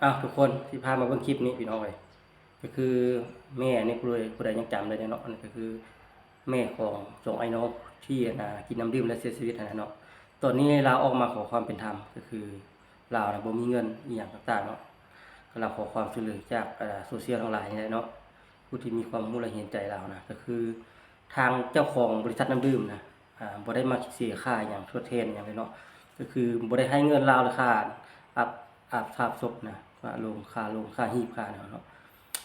ອ້າວ ທຸກຄົນ ຊິພາມາເບິ່ງຄລິບນີ້ພີ່ນ້ອງເອີຍ ກໍຄືແມ່ນີ້ ຜູ້ໃດ ຜູ້ໃດຍັງຈຳໄດ້ເນາະ ອັນນີ້ກໍຄືແມ່ຂອງສອງອ້າຍນ້ອງທີ່ ອັນນ່າ ກິນນ້ຳດື່ມແລ້ວເສຍຊີວິດຫັ້ນນະເນາະ. ຕອນນີ້ລາວອອກມາຂໍຄວາມເປັນທຳ ກໍຄືລາວນະບໍ່ມີເງິນອີ່ຫຍັງຕ່າງໆເນາະ ກໍລາວຂໍຄວາມຊ່ວຍເຫຼືອຈາກ ອ່າ ໂຊຊຽວທັງຫຼາຍນີ້ແຫຼະເນາະ ຜູ້ທີ່ມີຄວາມຮູ້ແລະເຫັນໃຈລາວນະ ກໍຄືທາງເຈົ້າຂອງບໍລິສັດນ້ຳດື່ມນະ ອ່າ ບໍ່ໄດ້ມາເສຍຄ່າຫຍັງທົດແທນຫຍັງເລີຍເນາະ ກໍຄືບໍ່ໄດ້ໃຫ້ເງິນລາວເລີຍ ຄ່າອາບ ອາບສາບສົບນະ ຄ່າໂລງ ຄ່າໂລງ ຄ່າຮີບ ຄ່າຫຍັງເນາະ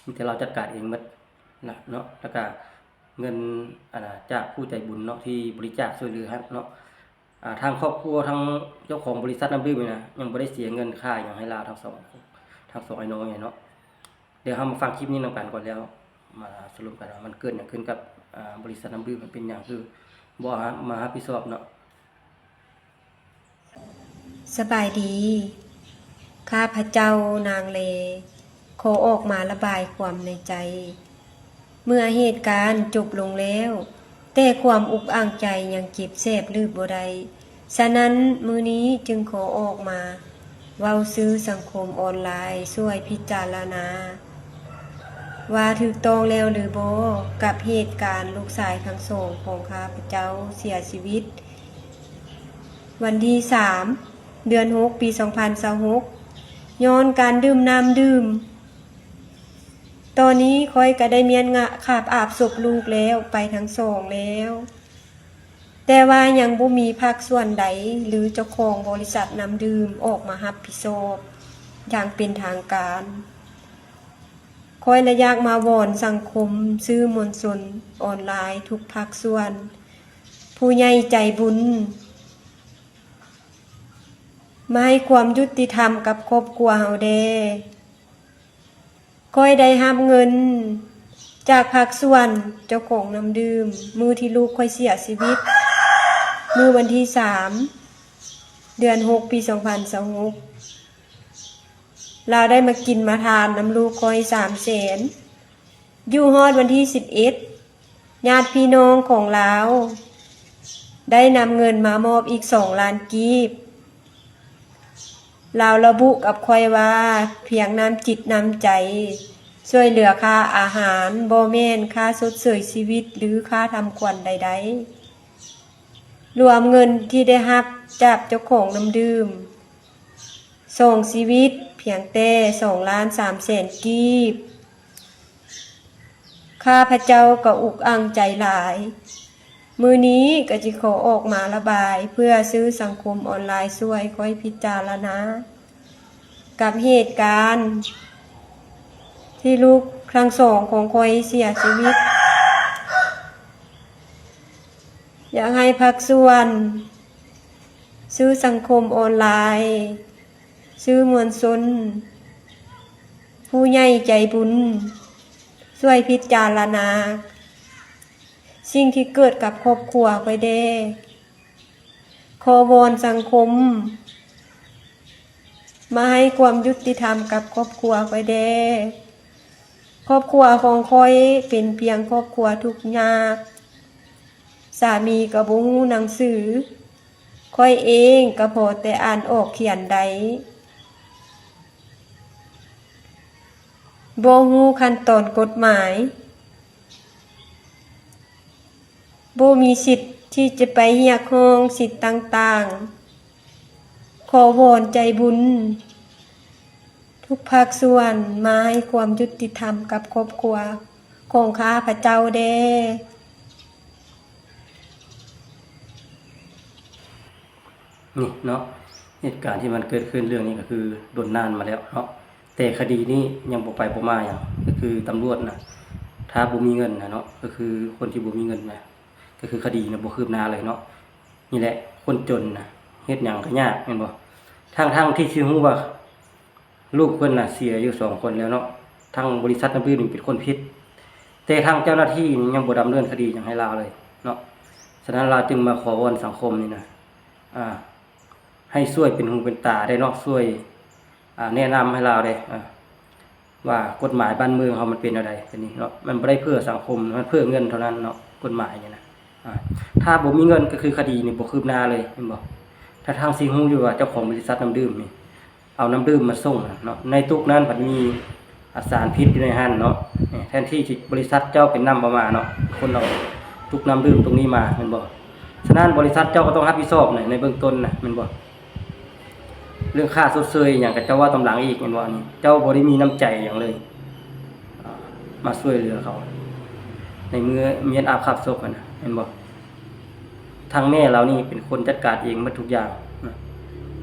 ມີແຕ່ລາວຈັດການເອງໝົດນະເນາະ. ແລ້ວກະເງິນ ອັນນ່າ ຈາກຜູ້ໃຈບຸນເນາະ ທີ່ບໍລິຈາກຊ່ວຍເຫຼືອຫັ້ນເນາະ ອ່າ ທາງຄອບຄົວ ທາງເຈົ້າຂອງບໍລິສັດນ້ຳດື່ມນີ້ນະ ຍັງບໍ່ໄດ້ເສຍເງິນຄ່າຫຍັງໃຫ້ລາວທັງສອງ ທັງສອງອ້າຍນ້ອງນີ້ເນາະ. ດຽວເຮົາມາຟັງຄລິບນີ້ນຳກັນກ່ອນ ແລ້ວມາສະຫຼຸບກັນວ່າມັນເກີດຫຍັງຂຶ້ນກັບ ອ່າ ບໍລິສັດນ້ຳດື່ມ ມັນເປັນຫຍັງຄືບໍ່ມາຮັບຜິດຊອບເນາະ. ສະບາຍດີ. ຂ້າພະເຈົ້ານາງແລ ຂໍອອກມາລະບາຍຄວາມໃນໃຈ. ເມື່ອເຫດການຈົບລົງແລ້ວ, ແຕ່ຄວາມອຸກອັ່ງໃຈຍັງເຈັບແສບລືບບໍ່ໄດ້. ສະນັ້ນ, ມື້ນີ້ຈຶ່ງຂໍອອກມາເວົ້າສື່ສັງຄົມອອນລາຍຊ່ວຍພິຈາລະນາ ວ່າຖືກຕ້ອງແລ້ວຫຼືບໍ່ ກັບເຫດການລູກຊາຍທັງສອງຂອງຂ້າພະເຈົ້າເສຍຊີວິດ ວັນທີສາມ ເດືອນຫົກ ປີສອງພັນຊາວຫົກ ຍ້ອນການດື່ມນ້ຳດື່ມ. ຕອນນີ້ຂ້ອຍກໍໄດ້ມ້ຽນງະ ຄາບອາບສົບລູກແລ້ວ ໄປທັງສອງແລ້ວ, ແຕ່ວ່າຍັງບໍ່ມີພາກສ່ວນໃດ ຫຼື ເຈົ້າຂອງບໍລິສັດນ້ຳດື່ມອອກມາຮັບຜິດຊອບຢ່າງເປັນທາງການ. ຂ້ອຍລະຢາກມາວອນສັງຄົມ, ສື່ມວນຊົນອອນລາຍທຸກພາກສ່ວນ, ຜູ້ໃຫຍ່ໃຈບຸນ ມາໃຫ້ຄວາມຍຸຕິທຳກັບຄອບຄົວເຮົາແດ່. ຂ້ອຍໄດ້ຮັບເງິນຈາກພາກສ່ວນເຈົ້າຂອງນ້ຳດື່ມ ມື້ທີ່ລູກຂ້ອຍເສຍຊີວິດ ມື້ວັນທີສາມ ເດືອນຫົກ ປີສອງພັນຊາວຫົກ ລາວໄດ້ມາກິນມາທານນຳລູກຂ້ອຍສາມແສນ. ຢູ່ຮອດວັນທີສິບເອັດ ຍາດພີ່ນ້ອງຂອງລາວໄດ້ນຳເງິນມາມອບອີກສອງລ້ານກີບ. ລາວລະບຸກັບຂ້ອຍວ່າ ພຽງນ້ຳຈິດນ້ຳໃຈ ຊ່ວຍເຫຼືອຄ່າອາຫານ, ບໍ່ແມ່ນຄ່າຊົດເຊີຍຊີວິດ ຫຼື ຄ່າທຳຂວັນໃດໆ. ລວມເງິນທີ່ໄດ້ຮັບຈາກເຈົ້າຂອງນ້ຳດື່ມ ສອງຊີວິດ ພຽງແຕ່ສອງລ້ານສາມແສນກີບ. ຂ້າພະເຈົ້າກໍອຸກອັ່ງໃຈຫຼາຍ. ມື້ນີ້ກໍຈຶ່ງຂໍອອກມາລະບາຍ ເພື່ອສື່ສັງຄົມອອນລາຍຊ່ວຍຂ້ອຍພິຈາລະນາ ກັບເຫດການທີ່ລູກທັງສອງຂອງຂ້ອຍເສຍຊີວິດ. ຢາກໃຫ້ພາກສ່ວນ ສື່ສັງຄົມອອນລາຍ, ສື່ມວນຊົນ, ຜູ້ໃຫຍ່ໃຈບຸນ ຊ່ວຍພິຈາລະນາສິ່ງທີ່ເກີດກັບຄອບຄົວຂ້ອຍແດ່. ຂໍວອນສັງຄົມມາໃຫ້ຄວາມຍຸຕິທຳກັບຄອບຄົວຂ້ອຍແດ່. ຄອບຄົວຂອງຂ້ອຍເປັນພຽງຄອບຄົວທຸກຍາກ. ສາມີກໍບໍ່ຮູ້ໜັງສື. ຂ້ອຍເອງກໍພໍແຕ່ອ່ານອອກຂຽນໄດ້. ບໍ່ຮູ້ຂັ້ນຕອນກົດໝາຍ. ບໍ່ມີສິດທີ່ຈະໄປຮຽກຮ້ອງສິດຕ່າງໆ. ຂໍວອນໃຈບຸນທຸກພາກສ່ວນມາໃຫ້ຄວາມຍຸຕິທຳກັບຄອບຄົວຂອງຂ້າພະເຈົ້າແດ່. ນີ້ເນາະ ເຫດການທີ່ມັນເກີດຂຶ້ນ ເລື່ອງນີ້ກໍຄືດົນນານມາແລ້ວເນາະ ແຕ່ຄະດີນີ້ຍັງບໍ່ໄປບໍ່ມາຫຍັງ. ກໍຄືຕຳຫຼວດນະ ຖ້າບໍ່ມີເງິນນະເນາະ ກໍຄືຄົນທີ່ບໍ່ມີເງິນນະ ກໍຄືຄະດີນະບໍ່ຄືບໜ້າເລີຍເນາະ. ນີ້ແຫຼະ ຄົນຈົນນະ ເຮັດຫຍັງກໍຍາກ ແມ່ນບໍ່? ທັງໆທີ່ຊິຮູ້ວ່າ ລູກເພິ່ນນະເສຍຢູ່ສອງຄົນແລ້ວເນາະ, ທາງບໍລິສັດນ້ຳດື່ມນີ້ເປັນຄົນຜິດ ແຕ່ທາງເຈົ້າໜ້າທີ່ນີ້ຍັງບໍ່ດຳເນີນຄະດີຫຍັງໃຫ້ລາວເລີຍເນາະ. ສະນັ້ນລາວຈຶ່ງມາຂໍວອນສັງຄົມນີ້ນະ ອ່າ ໃຫ້ຊ່ວຍເປັນຫູເປັນຕາແດ່ເນາະ, ຊ່ວຍ ອ່າ ແນະນຳໃຫ້ລາວແດ່ ອ່າ ວ່າກົດໝາຍບ້ານເມືອງເຮົາມັນເປັນແນວໃດ ອັນນີ້ເນາະ. ມັນບໍ່ໄດ້ເພື່ອສັງຄົມ, ມັນເພື່ອເງິນເທົ່ານັ້ນເນາະ, ກົດໝາຍນີ້ນະ. ອ່າ ຖ້າບໍ່ມີເງິນກໍຄືຄະດີນີ້ບໍ່ຄືບໜ້າເລີຍ ແມ່ນບໍ່? ທັງໆທີ່ຮູ້ຢູ່ວ່າເຈົ້າຂອງບໍລິສັດນ້ຳດື່ມນີ້ ເອົານ້ຳດື່ມມາສົ່ງເນາະ ໃນຕຸກນັ້ນພັດມີ ອາ ສານພິດຢູ່ໃນຫັ້ນເນາະ. ແທນທີ່ຊິ ບໍລິສັດເຈົ້າເປັນນຳເອົາມາເນາະ ຄົນເອົາຕຸກນ້ຳດື່ມຕົງນີ້ມາແມ່ນບໍ່? ສະນັ້ນບໍລິສັດເຈົ້າກໍຕ້ອງຮັບຜິດຊອບໃນ ໃນເບື້ອງຕົ້ນນະແມ່ນບໍ່? ເລື່ອງຄ່າຊົດເຊີຍອີ່ຫຍັງກໍເຈົ້າເວົ້າຕາມຫຼັງອີກແມ່ນບໍ່? ອັນນີ້ເຈົ້າບໍ່ໄດ້ມີນ້ຳໃຈຫຍັງເລີຍ ອາ ມາຊ່ວຍເຫຼືອເຂົາ ໃນເມື່ອເມຍນອາບຄາບສົບຫັ້ນນະແມ່ນບໍ່? ທາງແມ່ລາວນີ້ເປັນຄົນຈັດການເອງໝົດທຸກຢ່າງນະ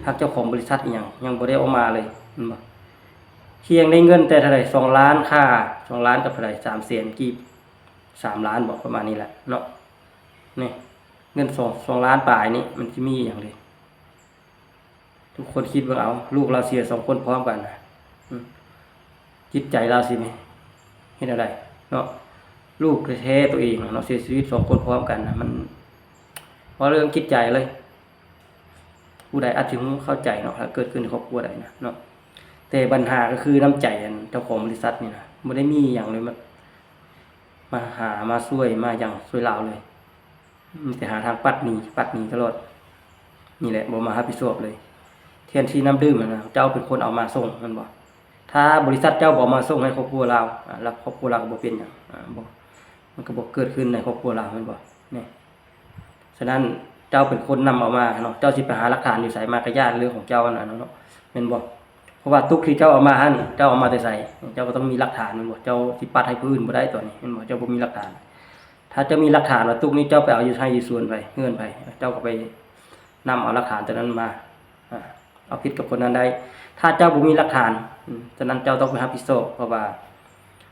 ທາງເຈົ້າຂອງບໍລິສັດອີ່ຫຍັງຍັງບໍ່ໄດ້ເອົາມາເລີຍແມ່ນບໍ່? ທ່ຽງໄດ້ເງິນແຕ່ເທົ່າໃດ ສອງລ້ານຄ່າ ສອງລ້ານກັບເທົ່າໃດ ສາມແສນກີບ ສາມລ້ານບໍ ປະມານນີ້ແຫຼະເນາະ. ນີ້ເງິນສອງ ສອງລ້ານປາຍນີ້ ມັນຊິມີອີ່ຫຍັງເດ? ທຸກຄົນຄິດເບິ່ງເອົາ ລູກລາວເສຍສອງຄົນພ້ອມກັນນະ ອາ ຈິດໃຈລາວຊິເຮັດແນວໃດເນາະ? ລູກແທ້ໆໂຕເອງເນາະ ເສຍຊີວິດສອງຄົນພ້ອມກັນນະ ມັນ ເວົ້າເລື່ອງຈິດໃຈເລີຍ. ຜູ້ໃດອາດຊິຮູ້ເຂົ້າໃຈເນາະ ຖ້າເກີດຂຶ້ນໃນຄອບຄົວໃດນະເນາະ. ແຕ່ບັນຫາກໍຄືນ້ຳໃຈອັນເຈົ້າຂອງບໍລິສັດນີ້ນະ ບໍ່ໄດ້ມີຫຍັງເລີຍ ມາ ມາຫາມາຊ່ວຍມາຫຍັງຊ່ວຍລາວເລີຍ ມີແຕ່ຫາທາງປັດໜີ້ ປັດໜີ້ຕະຫຼອດ. ນີ້ແຫຼະ ບໍ່ມາຮັບຜິດຊອບເລີຍ. ແທນທີ່ນ້ຳດື່ມຫັ້ນນະ ເຈົ້າເປັນຄົນເອົາມາສົ່ງແມ່ນບໍ່? ຖ້າບໍລິສັດເຈົ້າບໍ່ເອົາມາສົ່ງໃຫ້ຄອບຄົວລາວ ອາ ແລ້ວຄອບຄົວລາວກໍບໍ່ເປັນຫຍັງ ອາ ບໍ່ ມັນກໍບໍ່ເກີດຂຶ້ນໃນຄອບຄົວລາວແມ່ນບໍ່? ນີ້ ສະນັ້ນເຈົ້າເປັນຄົນນຳເອົາມາເນາະ ເຈົ້າຊິໄປຫາຫຼັກຖານຢູ່ໃສມາກໍຢ້ານເລື່ອງຂອງເຈົ້າຫັ້ນນະເນາະ ແມ່ນບໍ່? ເພາະວ່າຕຸກທີ່ເຈົ້າເອົາມາຫັ້ນ ເຈົ້າເອົາມາແຕ່ໃສ? ເຈົ້າກໍຕ້ອງມີຫຼັກຖານແມ່ນບໍ່? ເຈົ້າຊິປັດໃຫ້ຜູ້ອື່ນບໍ່ໄດ້ຕອນນີ້ແມ່ນບໍ່? ເຈົ້າບໍ່ມີຫຼັກຖານ. ຖ້າເຈົ້າມີຫຼັກຖານວ່າຕຸກນີ້ເຈົ້າໄປເອົາຢູ່ໄຮ່ຢູ່ສວນໃຜ ເຮືອນໃຜ ເຈົ້າກໍໄປນຳເອົາຫຼັກຖານຕົວນັ້ນມາ ອາ ເອົາຜິດກັບຄົນນັ້ນໄດ້. ຖ້າເຈົ້າບໍ່ມີຫຼັກຖານ ອາ ສະນັ້ນເຈົ້າຕ້ອງໄປຮັບຜິດຊອບ ເພາະວ່າ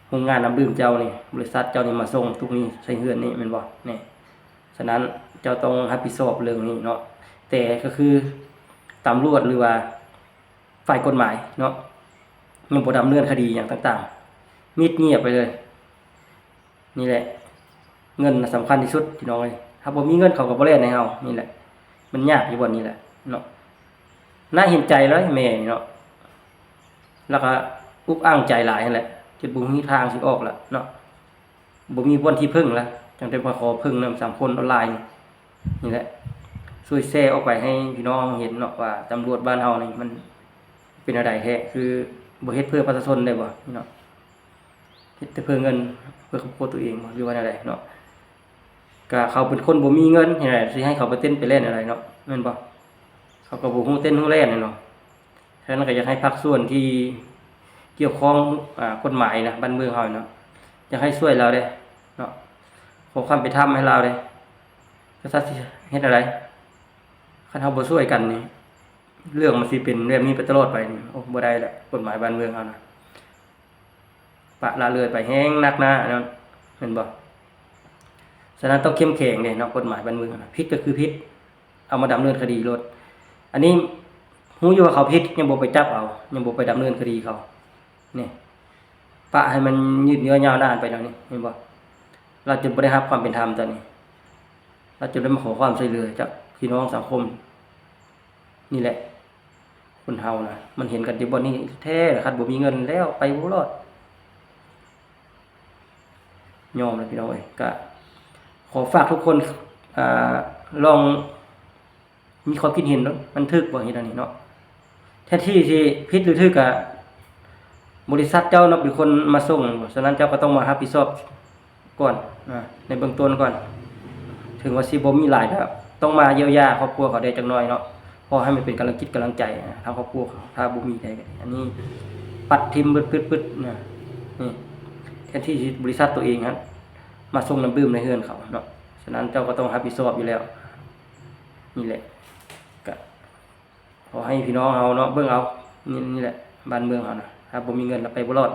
ໂຮງງານນ້ຳດື່ມເຈົ້ານີ້ ບໍລິສັດເຈົ້ານີ້ມາສົ່ງຕຸກນີ້ໃສ່ເຮືອນນີ້ແມ່ນບໍ່? ນີ້ ສະນັ້ນເຈົ້າຕ້ອງຮັບຜິດຊອບເລື່ອງນີ້ເນາະ. ແຕ່ກໍຄືຕຳຫຼວດ ຫຼືວ່າຝ່າຍກົດໝາຍເນາະ ຍັງບໍ່ດຳເນີນຄະດີຫຍັງຕ່າງໆ ມິດງຽບໄປເລີຍ. ນີ້ແຫຼະ ເງິນນະສຳຄັນທີ່ສຸດພີ່ນ້ອງເອີຍ ຖ້າບໍ່ມີເງິນເຂົາກໍບໍ່ແລ່ນໃຫ້ເຮົາ. ນີ້ແຫຼະ ມັນຍາກຢູ່ບ່ອນນີ້ແຫຼະເນາະ. ໜ້າເຫັນໃຈເລີຍແມ່ນີ້ເນາະ ແລ້ວກໍອຸກອັ່ງໃຈຫຼາຍຫັ້ນແຫຼະ ຈົນບໍ່ມີທາງຊິອອກລະເນາະ ບໍ່ມີບ່ອນທີ່ເພິ່ງລະ ຈັ່ງໄດ້ມາຂໍເພິ່ງນຳສັງຄົມອອນລາຍນີ້. ນີ້ແຫຼະ ຊ່ວຍແຊອອກໄປໃຫ້ພີ່ນ້ອງເຫັນເນາະ ວ່າຕຳຫຼວດບ້ານເຮົານີ້ມັນເປັນແນວໃດແທ້ ຄືບໍ່ເຮັດເພື່ອປະຊາຊົນໄດ້ບໍ່ພີ່ນ້ອງ? ເຮັດແຕ່ເພື່ອເງິນ ເພື່ອຄອບຄົວຕົວເອງບໍ່ ຫຼືວ່າແນວໃດເນາະ? ກະເຂົາເປັນຄົນບໍ່ມີເງິນ ເຮັດໃດ ຊິໃຫ້ເຂົາໄປເຕັ້ນໄປແລ່ນແນວໃດເນາະ ແມ່ນບໍ່? ເຂົາກໍບໍ່ຮູ້ເຕັ້ນຮູ້ແລ່ນແຫຼະເນາະ. ສະນັ້ນກໍຢາກໃຫ້ພາກສ່ວນທີ່ກ່ຽວຂ້ອງ ອາ ກົດໝາຍນະ ບ້ານເມືອງເຮົາເນາະ ຢາກໃຫ້ຊ່ວຍລາວເດ້ເນາະ ຂໍຄວາມເປັນທຳໃຫ້ລາວເດ້. ກະສັດຊິເຮັດແນວໃດ ຄັນເຮົາບໍ່ຊ່ວຍກັນນີ້ ເລື່ອງມັນຊິເປັນແບບນີ້ໄປຕະຫຼອດໄປນີ້ ໂອ້ ບໍ່ໄດ້ລະ ກົດໝາຍບ້ານເມືອງເຮົານະ. ປະລະເລີຍໄປແຮງໜັກໜາເນາະ ແມ່ນບໍ່? ສະນັ້ນຕ້ອງເຂັ້ມແຂງເດ້ເນາະ ກົດໝາຍບ້ານເມືອງນະ ຜິດກໍຄືຜິດ ເອົາມາດຳເນີນຄະດີໂລດ. ອັນນີ້ຮູ້ຢູ່ວ່າເຂົາຜິດ ຍັງບໍ່ໄປຈັບເອົາ ຍັງບໍ່ໄປດຳເນີນຄະດີເຂົາ ນີ້ ປະໃຫ້ມັນຍືດເຍື້ອຍາວນານໄປແນວນີ້ ແມ່ນບໍ່? ລາວຈະບໍ່ໄດ້ຮັບຄວາມເປັນທຳຕອນນີ້ ລາວຈະໄດ້ມາຂໍຄວາມຊ່ວຍເຫຼືອຈາກພີ່ນ້ອງສັງຄົມ. ນີ້ແຫຼະ ຄົນເຮົານະ ມັນເຫັນກັນຢູ່ບ່ອນນີ້ແທ້ລະ ຄັນບໍ່ມີເງິນແລ້ວໄປບໍ່ລອດ. ຍອມລະພີ່ນ້ອງເອີຍ ກະຂໍຝາກທຸກຄົນ ອາ ລອງມີຄວາມຄິດເຫັນເນາະ ມັນຖືກບໍ່ເຮັດອັນນີ້ເນາະ? ແທນທີ່ຊິຜິດຫຼືຖືກ ກະ ບໍລິສັດເຈົ້າເນາະເປັນຄົນມາສົ່ງ ສະນັ້ນເຈົ້າກໍຕ້ອງມາຮັບຜິດຊອບກ່ອນ ອາ ໃນເບື້ອງຕົ້ນກ່ອນ. ເຖິງວ່າຊິບໍ່ມີຫຼາຍ ກໍຕ້ອງມາຢຽວຢາຄອບຄົວເຂົາແດ່ຈັກໜ້ອຍເນາະ ພໍໃຫ້ມັນເປັນກຳລັງຈິດກຳລັງໃຈ ອາ ທາງຄອບຄົວເຂົາ ຖ້າບໍ່ມີໃດ. ອັນນີ້ປັດຖິ້ມປຶດໆ ນະ ນີ້ ແທນທີ່ຊິ ບໍລິສັດໂຕເອງຫັ້ນມາສົ່ງນ້ຳດື່ມໃນເຮືອນເຂົາເນາະ ສະນັ້ນເຈົ້າກໍຕ້ອງຮັບຜິດຊອບຢູ່ແລ້ວ. ນີ້ແຫຼະ ກະ ຂໍໃຫ້ພີ່ນ້ອງເຮົາເນາະ ເບິ່ງເອົາ ນີ້ ນີ້ແຫຼະ ບ້ານເມືອງເຮົານະ ຖ້າບໍ່ມີເງິນລະໄປບໍ່ລອດ.